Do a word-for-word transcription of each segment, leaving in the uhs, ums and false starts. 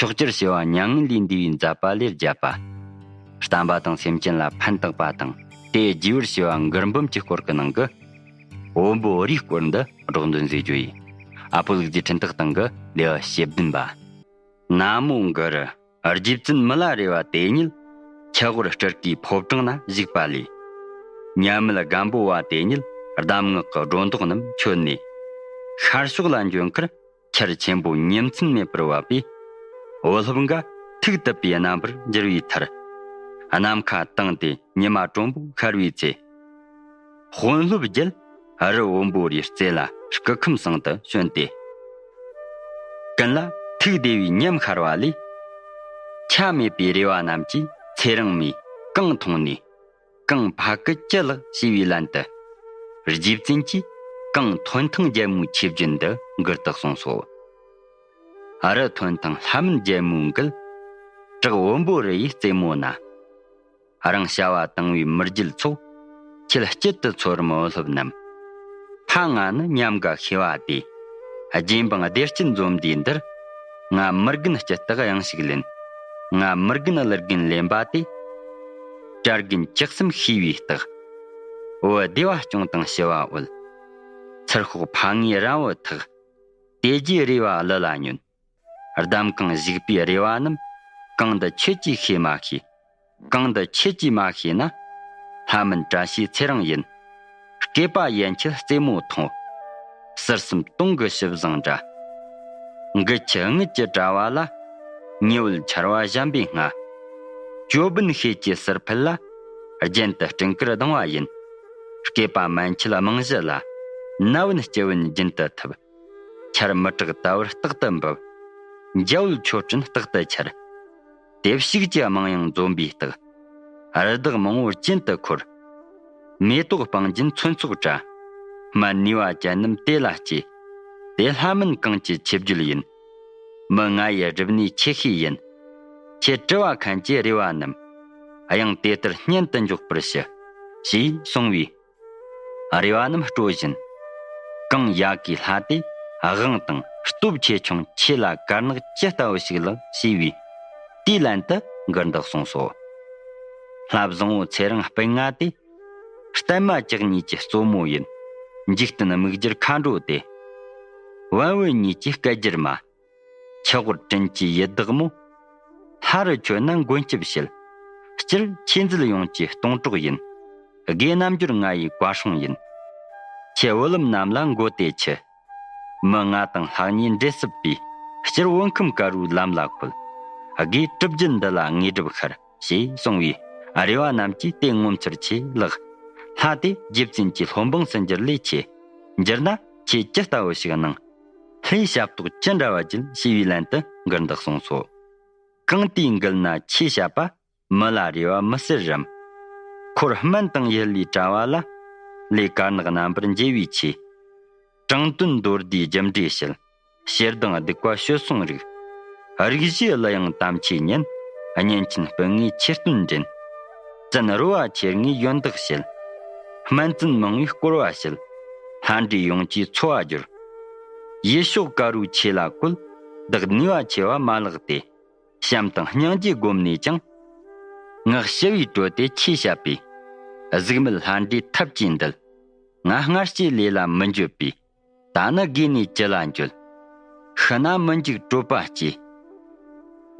ཕྱོགས་བཅུར་ཞི་བ་མྱ་ངན་ལས་འདས་པའི་མཛད་པ་ལས་བརྒྱབ་པ། བསྟན་པ་དང་སེམས་ཅན་ལ་ཕན་བཏགས་པ་དང་དེ་རྒྱས་པར་ཞི་བ་མགུར་འབུམ་གྱི་སྐོར་གྱི་ནང་གི་བོན་པོ་རིའི་སྐོར་འདི་སྒྲོག་འདོན་མཛད་རྒྱུ་ཡིན། ཨ་ཕོ་ལུག་རྫིའི་འཕྲིན་སྟེགས་སྟེང་གི་ལེའུ་བཅུ་བདུན་པ། ན་མོ་གུ་རུ། རྗེ་བཙུན་མི་ལ་རས་པ་དེ་ཉིད་ཁྱི་ཧོར་སྤྲུལ་སྐུའི་ཕོ་བྲང་ན་བཞུགས་པ་ལས། མཉམ་མེད་སྒམ་པོ་བ་དེ་ཉིད་གདམས་ངག་གི་སྒྲོ་འདོགས་རྣམས་ཆོད་ནས། ཤར་ཕྱོགས་ལ་འབྱོན་ཁར་ཆར་ཆེན་པོ་ཉིན་མཚན་མེད་པར་བབས་པས། བུ་སློབ་འགའ་ཐུགས་དུད་པའི་རྣམ་པར་འགྱུར་བའི་མཐར། ནམ་མཁའ་དྭངས་ཏེ་ཉི་མ་དྲོན་པོ་ཤར་བའི་ཚེ། དཔོན་སློབ་བརྒྱད་རི་བོན་པོ་རིའི་རྩེ་ལ་སྐུ་ཁམས་བཟང་དུ་བྱོན་ཏེ། ཀུན་ལ་ཐུགས་བདེ་བའི་ཉམས་ཤར་བ་ལས། ཆ་མེད་པའི་རེ་བ་རྣམས་ཀྱིས་ཚེ་རིང་མས་གང་མཐོང་ནས། གང་ཕ་གི་ཅི་ལགས་ཞེས་པའི་ལན་དུ། རྗེ་བཙུན་གྱིས་གང་ཐོན་ཐང་རྒྱལ་མོའི་ཆོས་བརྒྱུད་འདི་མགུར་དུ་གསུངས་སོ། ཨ་རི་ཐོན་ཐང་ལྷ་མིན་རྒྱལ་མོའི་མགུལ། བྲག་བོན་པོ་རི་ཡི་རྩེ་མོ་ན། རང་བྱ་བ་དང་བའི་མི་རྒྱུད་ཚོགས། ཁྱེད་སྐྱིད་དུ་ཚོར་མི་སློབ་རྣམས། ཕ་ང་ནི་ཉམས་དགའ་ཤེས་པ་དེ། རྗེ་འབངས་བདེ་སྐྱིད་འཛོམས་དུས་འདིར། ང་མི་རྒན་སྐྱིད་སྟེགས་གཡང་ཞིག་ལེན། ང་མི་རྒན་ཀླུ་རྒན་ལེན་པ་དེ། གྲྭ་རྒན་ལྕགས་སེམས་ཤེས་པའི་རྟགས། བུ་བདེ་བ་སྐྱོང་དང་ཞི་བ་འོད། ཚུར་ཤོག་ཕ་ངའི་རང་བུ་ཐག། དེ་རྗེས་རེ་བ་གླུ་ལ་ཉོན། གདམས་ཁང་བཞུགས་པའི་རེ་བ་རྣམས། གང་འདི་ཁྱེད་ཀྱིས་ཤེས་མ་ཤེས། གང་འདི་ཁྱེད་ཀྱིས་མ་ཤེས་ན། ལྷ་མིན་བཀྲ་ཤིས་ཚེ་རིང་ཡིན། སྐེད་པ་ཡན་ཆད་རྩེ་མོ་མཐོང་། ཟུར་གསུམ་དུང་གི་ཞབས་བཟང་འདྲ། མགུལ་ཆུ་དངུལ་གྱི་དྲ་བ་ལ། ཉི་འོད་འཆར་བ་གཞན་པའི་སྔ། ཅོ་སྦུན་ཤེལ་གྱི་ཟུར་ཕུད་ལ། རྒྱན་དུ་སྤྲིན་དཀར་ལྡང་བ་ཡིན། སྐེད་པ་མན་ཆད་རྨང་གཞི་ལ། ན་བུན་སྤྱི་བུན་རྒྱུན་དུ་ཐུབ། ཆར་མི་དྲག་དལ་བུར་རྟག་ཏུ་འབབ། འཇའ་འོད་ཆོ་འཕྲུལ་རྟག་ཏུ་འཆར། དེ་ཕྱུགས་ཀྱི་དམངས་ཡང་འཛོམས་པའི་རྟགས། རི་དྭགས་མང་བོ་སྤྱན་དུ་འཁོར། མེ་ཏོག་སྤང་རྒྱན་ཚོན་ཚོགས་བཀྲ། སྨན་ནུས་པ་ཅན་རྣམས་དེ་ལ་སྐྱེས། དེ་ལྷ་མིན་གང་གི་ཆོས་བརྒྱུད་ཡིན། མི་ང་ཡི་སྒྲུབ་གནས་ཆེ་ཤོས་ཡིན། ཁྱེད་སྤྲུལ་བ་མཁན་གྱི་རེ་བ་རྣམས། དབྱངས་དེ་ལྟར་སྙན་དུ་འཇོག་པར་ཞུ། ཞེས་གསུངས་པས། རེ་བ་རྣམས་སྤྲོ་བཞིན། གང་ཡ་གི་ལྷ་དེ་དབང་དང་སྟོབས་ཆེ་ཆུང་ཆེ་ལ་དཀར་ནག་ཅི་ལྟ་བུ་ཞིག་ལགས་ཞེས་པའི། དེའི་ལན་དུ་མགུར་འདི་གསུངས་སོ། ལྷ་བཟང་བོ་ཚེ་རིང་སྤུན་ལྔ་དེ། བསྟན་མ་བཅུ་གཉིས་ཀྱི་གཙོ་མོ་ཡིན། འཇིག་རྟེན་མིག་སྒྱུར་མཁའ་འགྲོ་དེ། བན་བོན་གཉིས་ཀྱི་སྐད་སྒྱུར་མ། ཁྱི་ཧོར་བྲན་གྱི་ཡི་དྭགས་མོ། ལྷ་རུ་ཁྱོད་ན་མགོན་སྐྱབས་བྱེད། སྤྱིར་ཆོས་མཛད་ཡོངས་ཀྱི་སྟོང་གྲོགས་ཡིན། དགེ་རྣམ་འབྱོར་ང་ཡི་བཀའ་སྲུང་ཡིན། ཁྱེད་བུ་ལམ་རྣམས་ལ་མགོ་དེ་ཆུ། མི་ང་དང་ལྷག་ཉེས་འདྲེ་སྲིབ་པའི། སྤྱིར་བོད་ཁམས་དཀར་བོའི་ལམ་ལ་འཁོད། དགེ་གྲུབ་རྒྱུད་འདི་ལ་དངོས་གྲུབ་ཤར། ཞེས་གསུངས་པས། རེ་བ་རྣམས་ཀྱིས་དེ་ངོ་མཚར་ཆེ་ལགས། ལྷ་དེ་རྗེ་བཙུན་གྱི་སློབ་འབངས་སུ་འགྱུར་ལས་ཆེ། འགྱུར་ན་ཆོས་ཇི་ལྟ་བུ་ཞིག་གནང་། ལྷའི་ཞབས་ཏོག་ཅི་འདྲ་བ་བགྱིད་ཞེས་པའི་ལན་དུ་མགུར་འདི་གསུངས་སོ། གང་དེའི་མགུལ་ན་ཆོས་བཤད་པ། མི་ལ་རས་པ་མི་སེར་རམ། འཁོར་སྨན་དང་ཡུལ་ལས་བྲལ་བ་ལ། ལས་དཀར་ནག་རྣམ་པར་འབྱེད་པའི་ཆོས། དྲང་དོན་མདོར་བསྡུས་རྒྱུ་འབྲས་བཤད། ཞེ་སྡང་སྡིག་པ་སྤྱོད་གསུམ་རིག། རིག་བྱེད་གླུ་དབྱངས་དམ་ཆོས་ཉན། གཉེན་ཆེན་སྤུན་ལྔའི་ཆོས་སྟོན་འདྲེན། བཙུན་རོལ་བ་ཆེ་ལྔའི་ཡོན་བདག་བྱེད། སྨན་བཙུན་མང་བོའི་བསྐོར་བ་བྱེད། ལྷ་འདྲེ་ཡོངས་ཀྱི་འཚོ་བ་སྒྱུར། ཡུལ་ཕྱོགས་དཀར་པོའི་ཆོས་ལ་བཀོད། བདག་ནུས་པ་ཆེ་བ་མ་ལགས་ཏེ། བྱམས་དང་སྙིང་རྗེ་བསྒོམས་ནས་ཀྱང་། ངག་ཞི་བའི་དྲོད་དེ་ཆོས་བཤད་པས། གཟུགས་མེད་ལྷ་འདྲེ་ཐབས་ཀྱིས་འདུལ། ང་སྔར་བྱས་ལས་ལ་མི་འགྱོད་པས། ད་ནི་དགོས་ནས་ཅི་ལ་འགྱོད། ཤི་ན་མི་འཇིགས་གྲོད་པ་སྐྱེས།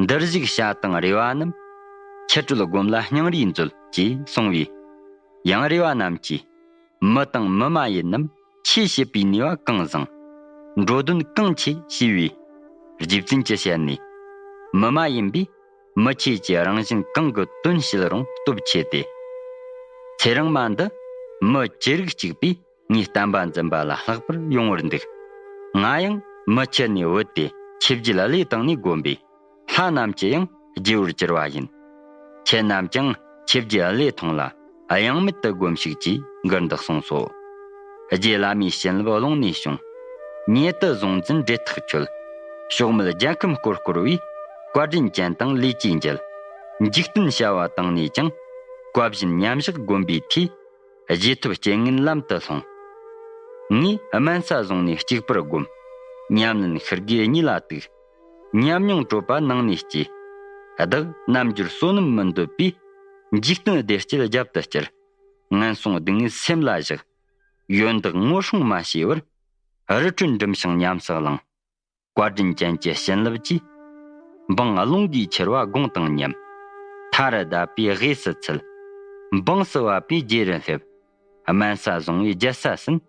འདིར་བཞུགས་བྱ་དང་རེ་བ་རྣམས། ཁྱི་སྤྲོད་སྒོམ་ལ་སྙིང་རུས་མཛོད། ཅེས་གསུངས་པས། ཡང་རེ་བ་རྣམས་ཀྱིས། མི་དང་མི་མ་ཡིན་རྣམས་ཆོས་བྱེད་པའི་ནུས་པ་གང་བཟང་། འགྲོ་དོན་གང་ཆེ་ཞེས་པས། རྗེ་བཙུན་གྱི་ཞལ་ནས། མི་མ་ཡིན་པས་མི་ཆོས་ཀྱི་རང་བཞིན་གང་གི་དོན་བྱེད་རུང་སྟོབས་ཆེ་སྟེ། ཚེ་རིང་མ་འདི་མི་ཅི་རིགས་གཅིག་པས། ངའི་བསྟན་པ་འཛིན་པ་ལ་ལྷག་པར་ཡོང་བར་འདུག་ང་ཡང་མི་ཁྱེར་ནས་བུད་དེ་ཆོས་བརྒྱུད་བློས་བཏང་ནས་བསྒོམས་པས། ལྷ་རྣམས་ཀྱིས་ཡང་རྗེ་བོར་གྱུར་པ་ཡིན། ཁྱེད་རྣམས་ཀྱང་ཆོས་བརྒྱུད་བློས་ཐོངས་ལ་གཡེང་མེད་དུ་བསྒོམས་ཤིག་ཅེས་མགུར་འདི་གསུངས་སོ། རྗེ་བླ་མའི་བྱིན་རླབས་རླུང་ནས་བྱུང་། ཉེ་དུ་གཟུང་འཛིན་འབྲེལ་ཐག་ཆོད། ཕྱོགས་མེད་རྒྱལ་ཁམས་བསྐོར་བསྐོར་བས། བཀའ་དྲིན་ཅན་དང་ལས་ཀྱིས་མཇལ། འཇིག་རྟེན་བྱ་བ་བཏང་ནས་ཀྱང་། བཀའ་བཞིན་མཉམ་བཞག་བསྒོམ་པའི་མཐུས། རྗེས་ཐོབ་རྐྱེན་ངན་ལམ་དུ་ལྷུང་། ངས་དམན་ས་བཟུང་ནས་གཅིག་པུར་བསྒོམ། ཉམས་ལེན་ཤི་དགོས་གཉིད་ལ་གཏུགས། ཉམས་མྱོང་དྲོད་པ་ནང་ནས་སྐྱེས། བདག་རྣལ་འབྱོར་བསོད་ནམས་མི་འདོད་པས། འཇིག་རྟེན་བདེ་སྐྱིད་རྒྱབ་ཏུ་བསྐྱུར། ངན་སོང་སྡུག་བསྔལ་སེམས་ལ་བཞག། ཡོན་བདག་ངོ་སྲུང་མ་བྱས་པར། རི་ཁྲོད་འགྲིམ་ཞིང་ཉམས་སུ་བླངས། བཀའ་དྲིན་ཅན་གྱི་བྱིན་རླབས་ཀྱིས། འབངས་རླུང་གིས་འཁྱེར་བ་དགུང་དང་མཉམ། མཐའ་རུ་བརྡབས་པའི་དབུས་སུ་ཚུད། འབངས་སུ་བབས་པའི་རྗེས་རུ་སླེབས། དམན་ས་བཟུང་བའི་རྒྱལ་ས་ཟིན།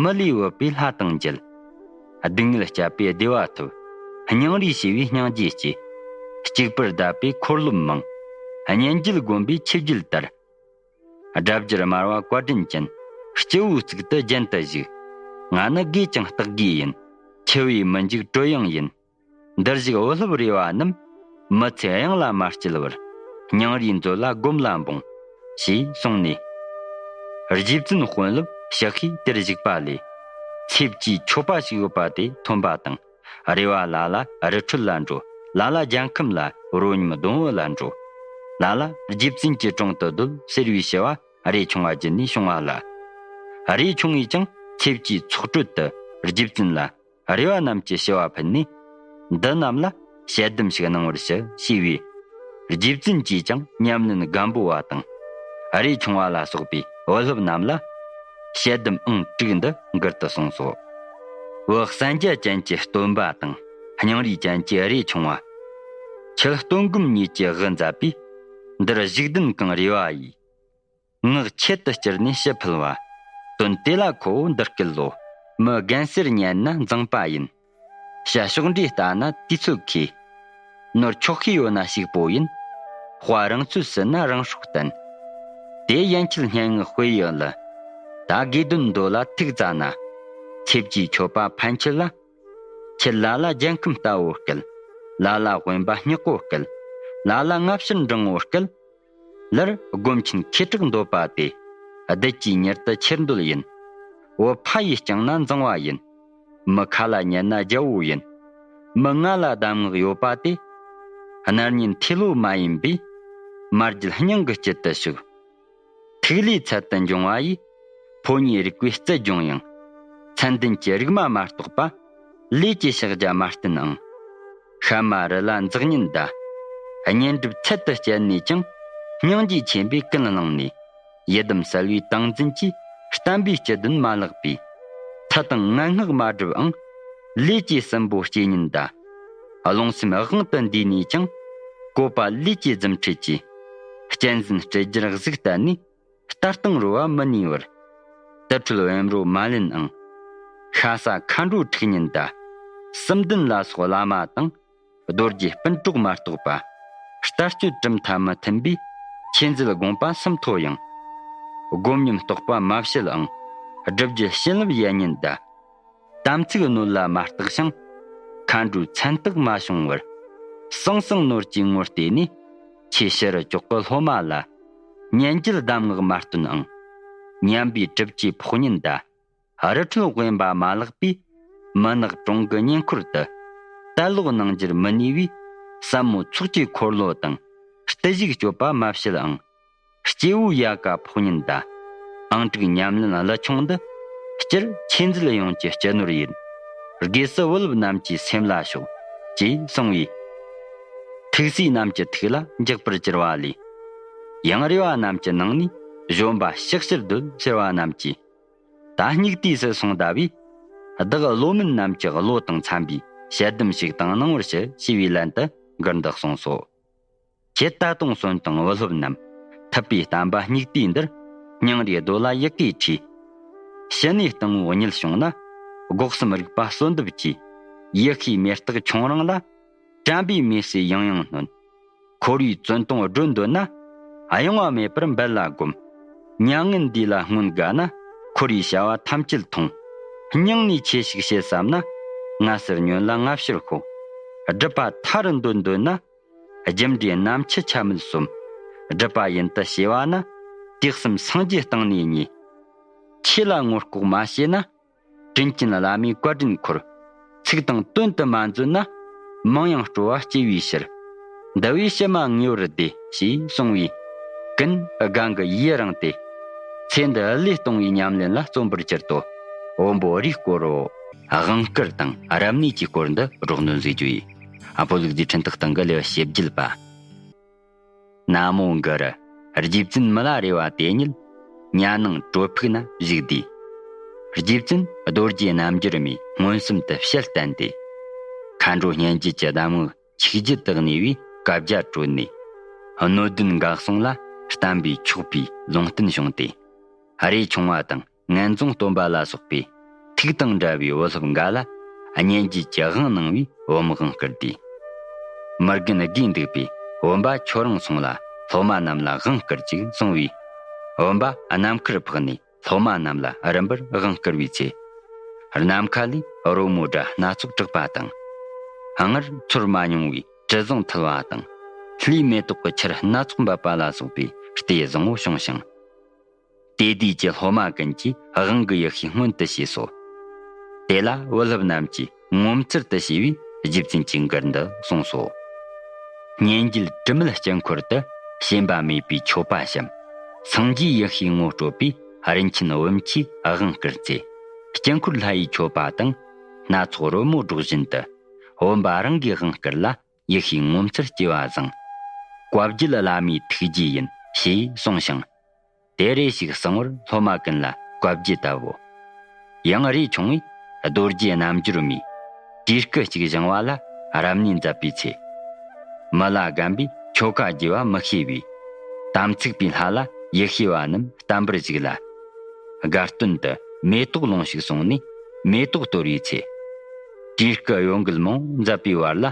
མི་ལུས་བུད་པའི་ལྷ་དང་མཇལ། སྡུག་བསྔལ་བསྐྱབ་པའི་བདེ་བ་ཐོབ། སྙིང་རུས་བྱས་པའི་སྙིང་རྗེ་སྐྱེས། གཅིག་པུར་བརྡབས་པའི་འཁོར་ལོ་མང་། གཉེན་རྒྱུད་བསྒོམས་པའི་ཆོས་བརྒྱུད་དར། སྒྲ་བསྒྱུར་མར་བ་བཀའ་དྲིན་ཅན། སྤྱི་བོའི་གཙུག་ཏུ་རྒྱན་དུ་བཞུགས། ང་ནི་དགོས་ཀྱང་རྟག་དགོས་ཡིན། འཆི་བས་མི་འཇིགས་གྲོལ་ཡང་ཡིན། འདིར་བཞུགས་འོད་སློབ་རེ་བ་རྣམས། མི་ཚེ་གཡང་ལ་མ་སྐྱེལ་བར། སྙིང་རུས་མཛོད་ལ་སྒོམ་ལ་འབུངས། ཞེས་གསུངས་ནས། རྗེ་བཙུན་དཔོན་སློབ་ཞིག་གིས་དེར་བཞུགས་པ་ལས། ཚེ་བཅུའི་མཆོད་པ་ཞིག་ཡོད་པ་དེ་ཐོན་པ་དང་། རེ་བ་ལ་ལ་རི་ཁྲོད་ལ་འགྲོ། ལ་ལ་རྒྱལ་ཁམས་ལ་རོ་སྙོམས་སྡོང་བོ་ལ་འགྲོ། ལ་ལ་རྗེ་བཙུན་གྱི་དྲུང་དུ་སྡོད་ཟེར་བའི་ཞུ་བ་རས་ཆུང་བ་བརྒྱུད་ནས་བྱུང་བ་ལ། རས་ཆུང་བས་ཀྱང་ཚེ་བཅུའི་ཚོགས་གྲོལ་དུ་རྗེ་བཙུན་ལ་རེ་བ་རྣམས་ཀྱི་ཞུ་བ་ཕུལ་ནས། འདི་རྣམས་ལ་ཞལ་འདུམ་ཞིག་གནང་བར་ཞུ་ཞེས་པས། རྗེ་བཙུན་གྱིས་ཀྱང་ཉམས་ལེན་སྒམ་པོ་བ་དང་། རས་ཆུང་བ་ལ་སོགས་པའི་འོད་སློབ་རྣམས་ལ། ཞལ་འདུམ་ཨང་དྲུག་འདི་མགུར་དུ་གསུངས་སོ། བུ་གསན་རྒྱ་ཅན་གྱི་སྟོན་པ་དང་། སྙིང་རུས་ཅན་གྱི་རས་ཆུང་བ། ཁྱེད་སྟོན་སྒོམ་གཉིས་ཀྱི་དབུ་མཛད་པས། འདིར་བཞུགས་གདན་གང་རེ་བ་ཡིས། ངག་ཆེད་དུ་བསྐྱུར་ནས་ཞུ་ཕུལ་བ། དོན་དེ་ལ་ཁོ་བོ་འདི་སྐད་ལོ། མི་རྒན་གསེར་ཉན་ན་མཛངས་པ་ཡིན། བྱ་ཕྱོགས་འདྲེས་ལྟ་ན་དུས་ཚོད་མཁས། ནོར་འཁྱོག་ཤས་ཡོད་ན་ཕྱུག་པོ་ཡིན། དཔའ་རང་ཚོད་ཟིན་ན་རང་སྲོག་བརྟན། དེ་ཡན་ཆད་སྙན་ངག་དཔེ་ཡི་ལ། ད་དགེ་འདུན་འདོད་ལ་ཐུགས་བཙའ་ན། ཚེ་བཅུའི་མཆོད་པ་ཕན་ཆད་ལ། ཁྱེད་ལ་ལ་རྒྱལ་ཁམས་ལྟ་བོ་སྐལ། ལ་ལ་དབེན་པ་སྙེག་གོ་སྐལ། ལ་ལ་སྔ་ཕྱིར་འབྲང་བོ་སྐལ། ལར་སྒོམ་ཆེན་ཁེ་གྲགས་འདོད་པ་དེ། བདུད་ཀྱིས་མྱུར་དུ་ཁྱེར་འདོད་ཡིན། བུ་ཕ་ཡིས་བསྐྱངས་ན་མཛངས་བ་ཡིན། མི་ཁ་ལ་ཉན་ན་རྒྱལ་བོ་ཡིན། མི་ང་ལ་གདམས་ངག་ཡོད་པ་དེ། རྣར་སྙན་ཐོས་ལོ་མ་ཡིན་པས། མ་བརྒྱུད་སྙིང་གི་དཀྱིལ་དུ་ཞུགས། ཐིག་ལེའི་ཚད་དུ་འབྱུང་བ་ཡིས། ཕོ་ཉའི་རིག་པའི་རྩལ་སྦྱོང་ཡང་། མཚན་ལྡན་གྱི་རིག་མ་མ་གཏོགས་པ། ལས་ཀྱི་ཕྱག་རྒྱ་མ་བསྟེན་ཨང་། ཤ་མ་རི་ལ་འཛེག་ཉིན་གདའ། བསྙེན་སྒྲུབ་ཚད་དུ་བསྐྱལ་ནས་ཀྱང་། སྙིང་རྗེ་ཆེན་པོས་ཀུན་བསླངས་ནས། ཡི་དམ་གསལ་བའི་ཏིང་འཛིན་གྱིས། བསྟན་པའི་སྤྱི་དོན་མ་ལགས་པའི། ཚུལ་དང་ངན་སྔགས་མ་བསྒྲུབས་ཨང་། ལས་ཀྱི་སྲིན་པོ་སྐྱེ་ཉིན་གདའ། རླུང་སེམས་དབང་དུ་འདུས་ནས་ཀྱང་། བཀོད་པ་ལས་ཀྱི་རྫུ་འཕྲུལ་གྱིས། གཅན་གཟན་སྤྲུལ་རྒྱུར་གཟིགས་ལྟ་ནས། ལྟ་སྟངས་རོ་བ་མི་ནུས་པར། དུར་ཁྲོད་བེམ་རོ་མ་ལེན་ཨང་། ཤ་ཟ་མཁའ་འགྲོ་འཁྲུག་ཉིན་གདའ། སུམ་ལྡན་ལ་སོགས་བླ་མ་དང་། རྡོ་རྗེ་སྤུན་གྲོགས་མ་གཏོགས་པ། ལྟ་སྤྱོད་གྲུབ་མཐའ་མི་མཐུན་པའི། ཆོས་མཛད་དགོངས་པ་སུམ་མཐོ་ཡང་། སྒོམ་ཉམས་རྟོགས་པ་མ་བྱེད་ཨང་། བསྒྲུབ་རྒྱུ་བྱིན་རླབས་ཡལ་ཉིན་གདའ། དམ་ཚིག་ནོར་ལ་མ་བརྟགས་ཤིང་། མཁའ་འགྲོའི་མཚན་རྟགས་མ་བྱུང་བར། ཟང་ཟིང་ནོར་གྱིས་ངོ་བལྟས་ནས། ཆེས་ཕྱི་རུ་ཀྱོག་གི་སློབ་མ་ལ། ཉན་གྱིས་གདམས་ངག་མ་བསྟུན་ཨང་། ཉམས་པའི་གྲིབ་ཀྱིས་ཕོག་ཉིན་གདའ། རི་ཁྲོད་དབེན་པ་མ་ལགས་པས། མུན་ནག་གྲོང་གི་ཉེ་འཁོར་དུ། ལྟ་ལོག་སྣང་རྒྱུར་མི་ནུས་པས། ཟབ་མོ་ཚོགས་ཀྱི་འཁོར་ལོ་དང་། བརྟུལ་ཞུགས་སྤྱོད་པ་མ་བྱེད་ཨང་། སྐྱེ་བོའི་ཡལ་ག་ཕོག་ཉིན་གདའ། ཨང་དྲུག་ཉམས་ལེན་གླུ་ཆུང་འདི། སྤྱིར་ཆོས་མཛད་ཡོངས་ཀྱི་སྤྱི་ནོར་ཡིན། དགོས་སུ་བུ་སློབ་རྣམས་ཀྱི་སེམས་ལ་ཞོག །ཅེས་གསུངས་པས། ཐུགས་སྲས་རྣམས་ཀྱི་ཐུགས་ལ་འཇགས་པར་གྱུར་པ་ལས། ཡང་རེ་བ་རྣམས་ཀྱི་ནང་ནས་གཞོན་པ་ཕྱག་ཕྱིར་སྡོད་ཟེར་བ་རྣམས་ཀྱིས། ད་སྙིགས་དུས་སུ་སོང་ད་བས། བདག་བློ་མིན་རྣམས་ཀྱི་བློ་དང་འཚམ་པའི་ཞལ་འདུམ་ཞིག་དང་གནང་བར་ཞུ་ཞེས་པའི་ལན་དུ་མགུར་འདི་གསུངས་སོ། ཁྱེད་ད་དུང་གསོན་དང་བུ་སློབ་རྣམས། ཐུབ་པའི་བསྟན་པ་སྙིགས་དུས་འདིར། སྙིང་རུས་རྡོ་ལ་ཡི་གེ་བྲིས། ཕྱི་ནས་སྟོང་བོ་ཉིད་བྱུང་ན། སྒོ་གསུམ་རིག་པ་གསོལ་འདེབས་ཀྱིས། ཡེ་ཤེས་མེ་སྟག་ཁྱོང་རང་ལ། དྲན་པའི་མེ་སྲེག་ཡང་ཡང་སྣོན། ཁོར་ཡུག་བཙོན་དོང་སྒྲོལ་འདོད་ན། གཡེང་བ་མེད་པར་འབད་ལ་སྒོམ། མྱ་ངན་འདས་ལ་སྔོན་དགའ་ན། ཁོར་ཡུག་བྱ་བ་ཐམས་ཅད་ཐོང་། སྙིང་ནས་ཆོས་ཤིག་བྱེད་བསམ་ན། སྔ་ཟུར་ཉོན་ལ་སྔ་ཕྱིར་ཤོག །སྒྲུབ་པ་མཐའ་རུ་འདོད་འདོད་ན། རྒྱུ་འབྲས་རྣམ་མཁྱེན་ཆ་མེད་གསུམ། སྒྲུབ་པ་ཡིན་དུ་བྱས་པ་ན། དུས་གསུམ་སངས་རྒྱས་སྟེང་ནས་ཉེ། ཆོས་ལ་ངོ་ལྐོག་མ་བྱས་ན། དྲིན་ཅན་བླ་མའི་བཀའ་དྲིན་འཁོར། ཚིག་དང་དོན་དུ་མ་འཛོལ་ན། མིང་ཡང་སྤྲོ་བ་སྐྱེ་བའི་ཕྱིར། འདི་བས་ཕྱི་མ་ངེས་པར་བདེ། ཞེས་གསུངས་པས། ཀུན་དགའ་གི་ཡིད་རངས་ཏེ། ཚེ་འདི་བློས་གཏོང་བའི་ཉམས་ལེན་ལ་བརྩོན་པར་གྱུར་ཏོ། བོན་པོ་རིའི་སྐོར་རོ། དབང་བསྐུར་དང་རབ་གནས་ཀྱི་སྐོར་འདི་རོགས་སྣོན་བཟོས་རྒྱུ་ཡིན། ཨ་ཕོ་ལུག་རྫི་འཕྲིན་ཐག་སྟེང་གི་ལེའུ་བཅོ་བརྒྱད་པ། ན་མོ་གུ་རུ། རྗེ་བཙུན་མི་ལ་རས་པ་དེ་ཉིད་ཉ་ནང་གྲོ་ཕུག་ན་བཞུགས་དུས། རྗེ་བཙུན་རྡོ་རྗེ་རྣལ་འབྱོར་མས་མངོན་སུམ་དུ་ཞལ་བསྟན་ཏེ། མཁའ་འགྲོ་སྙན་བརྒྱུད་ཀྱི་གདམས་ངག་ཆིག་བརྒྱུད་དུ་གནས་པའི་བཀའ་རྒྱ་གྲོལ་ནས། སྣོད་ལྡན་འགག་གསུང་ལ་བརྟན་པའི་ཆོག་པའི་ལུང་བསྟན་བྱུང་སྟེ། རས་ཆུང་བ་དང་ངན་རྫོང་སྟོན་པ་ལ་སོགས་པའི་ཐུགས་དང་འདྲ་བའི་བུ་སློབ་འགའ་ལ་སྙན་བརྒྱུད་ཀྱི་དབང་གནང་བའི་བུམ་དབང་བསྐུར་ཏེ། མི་རྒན་དགོས་འདུག་པས་བུམ་པ་ཁྱོད་རང་སོང་ལ་སློབ་མ་རྣམས་ལ་དབང་བསྐུར་ཅིག་གསུངས་པས། བུམ་པ་ནམ་མཁར་འཕགས་ནས་སློབ་མ་རྣམས་ལ་རིམ་པར་དབང་བསྐུར་བའི་ཚེ། ནམ་མཁའ་ལས་རོལ་མོའི་སྒྲ་སྣ་ཚོགས་གྲགས་པ་དང་། སྔར་ཚོར་མ་མྱོང་བའི་དྲི་བཟང་འཐུལ་བ་དང་། ལྷའི་མེ་ཏོག་གི་ཆར་སྣ་ཚོགས་འབབ་པ་ལ་སོགས་པའི་ལྟས་བཟང་པོ་བྱུང་ཞིང་། དེ་དུས་ཀྱི་སློབ་མ་ཀུན་གྱིས་དབང་གི་ཡེ་ཤེས་མངོན་དུ་བྱས་སོ། དེ་ལ་བུ་སློབ་རྣམས་ཀྱིས་ངོ་མཚར་དུ་བྱས་པས་རྗེ་བཙུན་གྱིས་མགུར་འདི་གསུངས་སོ། སྙན་བརྒྱུད་དྲི་མེད་དཀྱིལ་འཁོར་དུ། ཞེན་པ་མེད་པའི་མཆོད་པ་བཤམས། སངས་རྒྱས་ཡེ་ཤེས་ངོ་སྤྲོད་པའི། རིན་ཆེན་བུམ་ཆུས་དབང་བསྐུར་ཚེ། དཀྱིལ་འཁོར་ལྷ་ཡི་མཆོད་པ་དང་། སྣ་ཚོགས་རོལ་མོ་སྒྲོག་བཞིན་དུ། བུམ་པ་རང་གི་དབང་བསྐུར་ལ། ཡེ་ཤེས་ངོ་མཚར་སྐྱེ་བ་བཟང་། བཀའ་བརྒྱུད་བླ་མའི་ཐུགས་རྗེ་ཡིན། ཞེས་གསུངས་ཤིང་། དེ་རེ་ཞིག་གསང་བར་སློབ་མ་ཀུན་ལ་བཀའ་བརྒྱུད་བཏབ་བོ། ཡང་རས་ཆུང་བས་རྡོ་རྗེ་རྣལ་འབྱོར་མའི། བྲིས་སྐུ་གཅིག་བཞེངས་པ་ལ་རབ་གནས་མཛད་པའི་ཚེ། མི་ལ་རྒན་པས་ཆོ་ག་རྒྱས་པ་མི་ཤེས་པས། དམ་ཚིག་པའི་ལྷ་ལ་ཡེ་ཤེས་པ་རྣམས་བརྟན་པར་བཞུགས་ལ། དགའ་སྟོན་དུ་མེ་ཏོག་ལོངས་ཤིག་གསུངས་ནས་མེ་ཏོག་གཏོར་བའི་ཚེ། བྲིས་སྐུ་གཡོ་འགུལ་མང་མཛད་པའི་བར་ལ།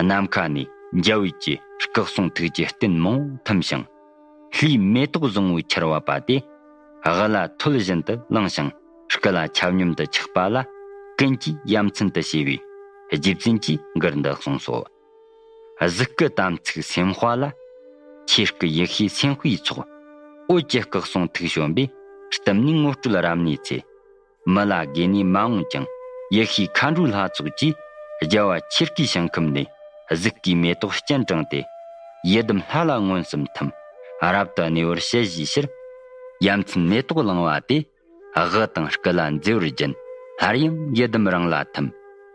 ནམ་མཁའ་ནས་འཇའ་འོད་ཀྱི་སྐུ་གསུང་ཐུགས་ཀྱི་རྟེན་མང་ཐིམ་ཞིང་། ལྷའི་མེ་ཏོག་བཟང་པོའི་ཆར་བབས་པ་དེ། དབུ་ལ་ཐོད་བཞིན་དུ་ལངས་ཤིང་སྐུ་ལ་ཆབ་སྙོམས་དུ་ཆགས་པ་ལ་ཀུན་གྱིས་ཡ་མཚན་དུ་བྱས་པས་རྗེ་བཙུན་གྱིས་མགུར་འདི་གསུངས་སོ། གཟུགས་སྐུ་དམ་ཚིག་སེམས་དཔའ་ལ། ཆོས་སྐུ་ཡེ་ཤེས་སེམས་དཔའི་ཚོགས། འོད་ཀྱི་སྐུ་གསུང་ཐུགས་བྱོན་པས། གཏུམ་ནས་ངོ་སྤྲོད་རབ་གནས་ཚེ། མི་ལ་དགོས་ནས་མ་འོངས་ཀྱང་། ཡེ་ཤེས་མཁའ་འགྲོའི་ལྷ་ཚོགས་ཀྱིས། རྒྱལ་བ་ཆོས་སྐུའི་ཞིང་ཁམས་ནས། གཟུགས་ཀྱི་མེ་ཏོག་སྤྱན་དྲངས་ཏེ། ཡི་དམ་ལྷ་ལ་མངོན་སུམ་ཐིམ། རབ་ཏུ་གནས་པར་ཞལ་བཞེས་ཕྱིར། ཡ་མཚན་མེ་ཏོག་བླངས་པ་དེ། དབུ་དང་སྐུ་ལ་མཛེས་པར་སྦྱིན། སླར་ཡང་ཡི་དམ་རང་ལ་ཐིམ།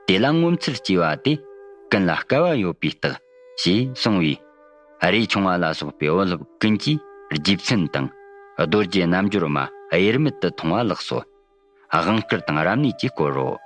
དེ་ལ་ངོ་མཚར་སྐྱེས་པ་དེ། ཀུན་ལ་སྐལ་བ་ཡོད་པའི་རྟགས། ཞེས་གསུངས་པས། རས་ཆུང་བ་ལ་སོགས་པའི་བུ་སློབ་ཀུན་གྱིས་རྗེ་བཙུན་དང་། རྡོ་རྗེ་རྣལ་འབྱོར་མ་དབྱེར་མེད་དུ་མཐོང་བ་ལགས་སོ། དབང་བསྐུར་དང་རབ་གནས་ཀྱི་སྐོར་རོ།